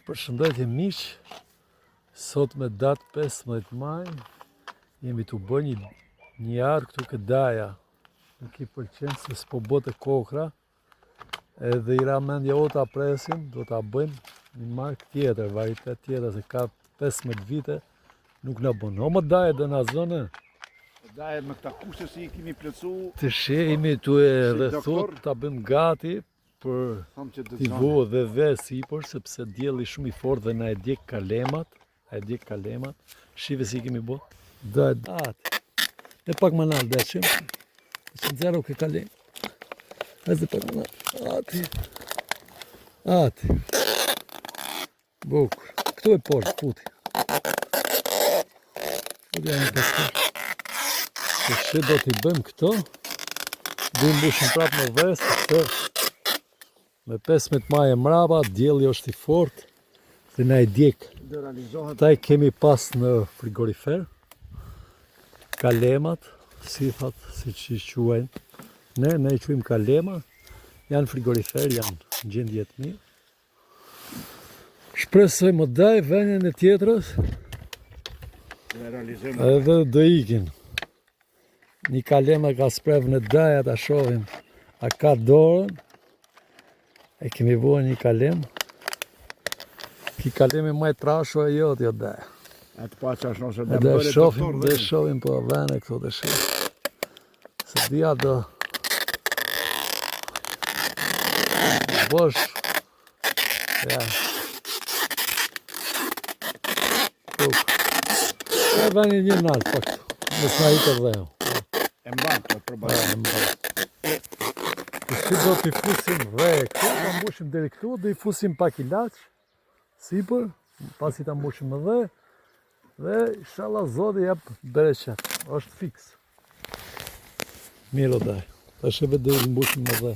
Përshëndetje miq, sot me datë 15 maj, jemi tu bërë një, një arë këtu ke daja, nuk i pëlqen se s'po bëte kokra, edhe i ra mendja o ta presim, do ta bëjmë një markë tjetër, varietet tjetër, se ka 15 vite, nuk na bën. O më daje dhe na zënë. Daje me këta kushte si i kemi plotësu. Të shehimi tu e rrethu, ta bëjmë gati, Për t'i vu dhe dhe sipër, sepse dielli shumë i fortë dhe na e djeg kalemat, e djeg kalemat, shife si i kemi bo, dhe atë, dhe pak më nalë, dhe qim, që zero ke kalem, edhe pak më nalë, atë, atë, Bukur. Këtu e poshtë, futi. Futi janë të këtu. Të që do t'i bëjmë këto, do i mbushim prapë me dhe, sepse me 15 maj e mrapa, dielli është i fort, dhe na e djeg. Këta i kemi pas në frigorifer, kalemat, si that, siç i quajnë, ne, ne i quajmë kalema, janë frigorifer, janë në gjendje të mirë. Shpresoj më daj vendin e tjetrës Edhe do ikin Një kalem e ka spref në daja ta shohim A ka dorën E kemi vua një kalem Ki kalemi ma i trashë e jo të jo daja A të pa që është nëse dhe bëre doktor dhe shohim po vene këto dhe shohim Se dia do Bosh Ja Tuk E veni një nalë pak Mos na ikë dheu E mban të përballë E mban Si do t'i fusim dhe këtu, ta mbushim deri këtu, do i fusim pak ilaç, sipër, pasi ta mbushim me dhe, dhe inshallah Zoti jep bereqet, është fiks. Mirë o daj, tash edhe do i mbushim me dhe.